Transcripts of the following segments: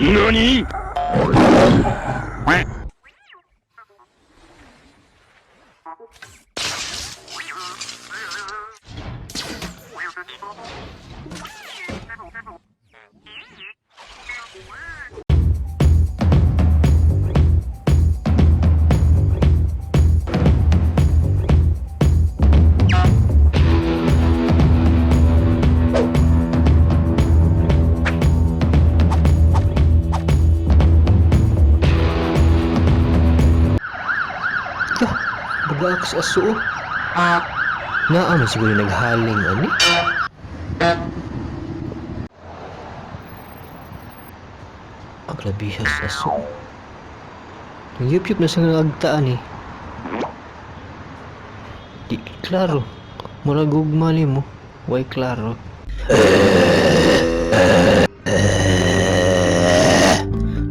NANI? Yah, baga ako sa aso oh. Naa man siguro naghaling ani. Ang grabe sa aso. Ang yup-yup na sa nagtaan eh. Di klaro. Murag ugma nimo. Way klaro.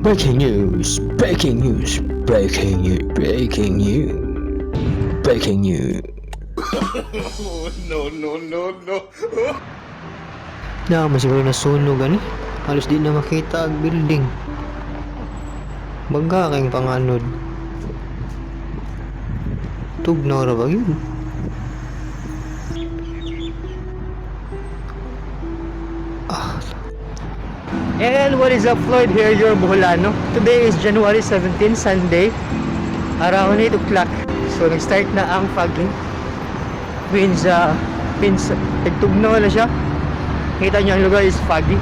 Breaking news! Breaking news! Breaking news! Breaking news! Breaking news! No, no, no, no. Na, man siguro nasunog ani. Halos di na makita ang building. Baga kayong panganod. Tugnaw ra ba yun? Ah. And what is up, Floyd here, your Boholano. Today is January 17, Sunday. Around 8 o'clock. So, nag-start na ang fogging. Means, nagtugnaw na siya. Kita niyo ang lugar is foggy.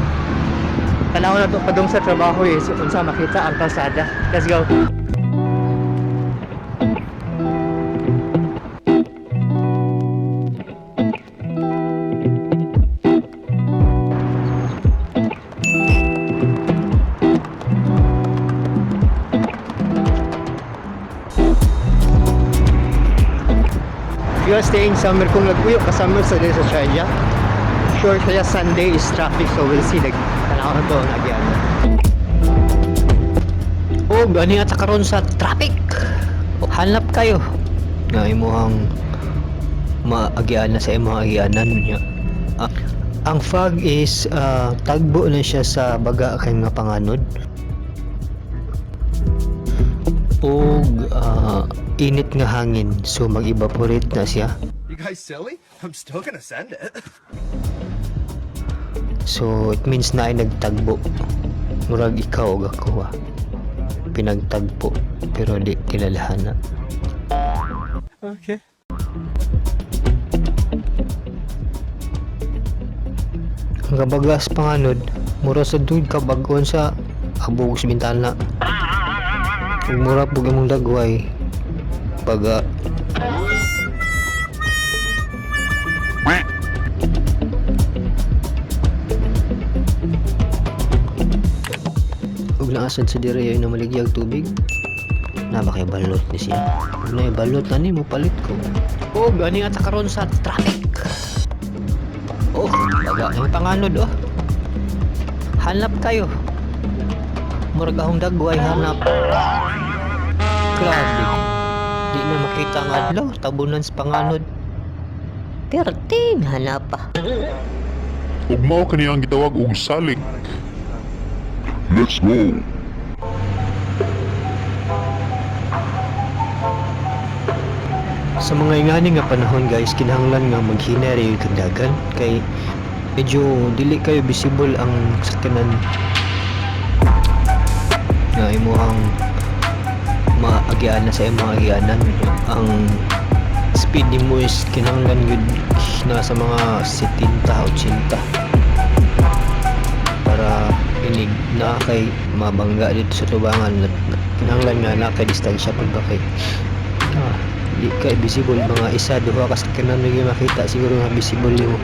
Tanaw na to padung sa trabaho eh. So, unsa makita ang kalsada. Let's go. If you are staying somewhere, kung nag-uyo ka somewhere sa sa Sharjah, sure kaya Sunday is traffic, so we'll see. Nag tanaw na to ang agyan. Oh, gani ata karon sa traffic. Hanap kayo nga imuhang maagian na sa imong agianan niya. Ah, ang fog is tagbo na siya sa baga kay nga panganod. Og init nga hangin, so mag-evaporate na siya. You guys silly? I'm still gonna send it. So it means na ay nagtagbo. Murag ikaw og ako ah. Pinagtagpo pero di kilalahana. Okay. Ang kabagas panganod, mura sa dud kabagon sa abog sa bintana. Ug mura pug imong dagway. Baga. Ug naasad sa dire ay namaligyag tubig. Na ba kay balot ni siya? Ug na balot na ni mo palit ko. Oh, gani ata karon sa traffic. Oh, baga ang panganod oh. Hanap kayo. Murag ahong dagway hanap. Grabe. Di na makita ang adlaw, tabunan sa panganod. Perting hanap pa. Ug mao kani ang gitawag og salik. Let's go. Sa mga ingani nga panahon guys, kinahanglan nga maghinay ra yung kag dagan kay medyo dili kayo visible ang sakyanan nga imuhang maagian na sa imong agianan. Ang speed nimo is kinahanglan gyud nasa mga 70 80 para inig na kay mabangga dito sa tubangan. Kinahanglan nga na kay distansya pud ba kay di kay visible. Mga isa duha ka sakyanan lagi makita siguro nga visible nimo.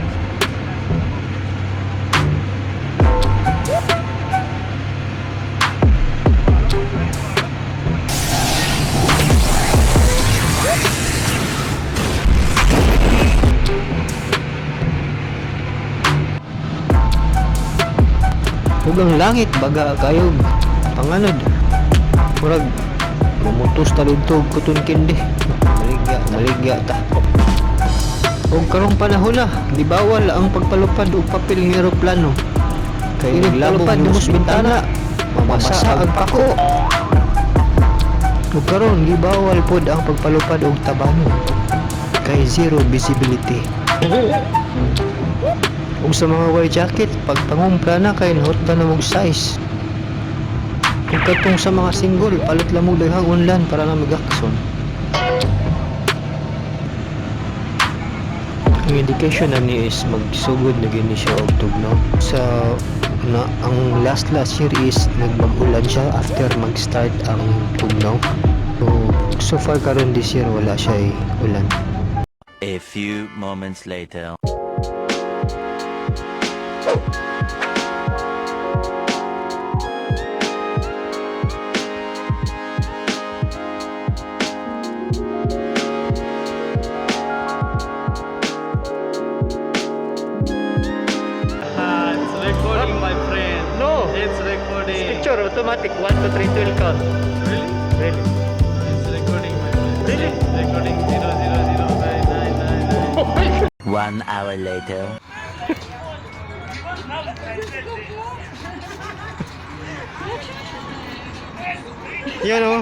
Ug ang langit baga kayo panganod, murag mamutos ta didto og kuton kindi. Maligya, maligya ta. Ug karong panahon na gibawal ang pagpalupad og papel ng eroplano kay naglabog Inigpalupad nimo nimo sa sa bintana. Mabasa ang pako. Ug karon gibawal pod ang pagpalupad og tabanon kay zero visibility. Ug sa mga white jacket, pag pangumpra na kay nahutdan na mog size. Ug katong sa mga single, palit lang mo daghang unlan para na magakson. Ang indication na ni is magsugod na gini siya og tugnaw. Sa na ang last last year is nagmag-ulan siya after mag-start ang tugnaw. So, so far karon this year wala siya eh, ulan. A few moments later. It's recording, my friend. No. It's recording. Picture automatic 1 2 3 12 count. Really? Really? It's recording, my friend. Really? Recording 0 0 0 9 9 9 9. 1 hour later. Yan oh.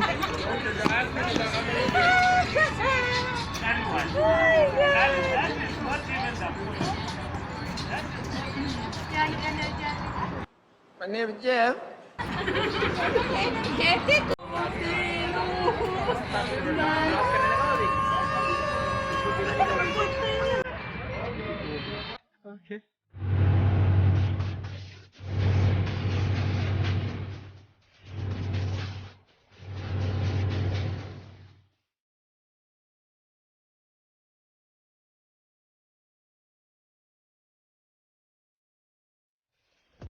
Energetic. Okay.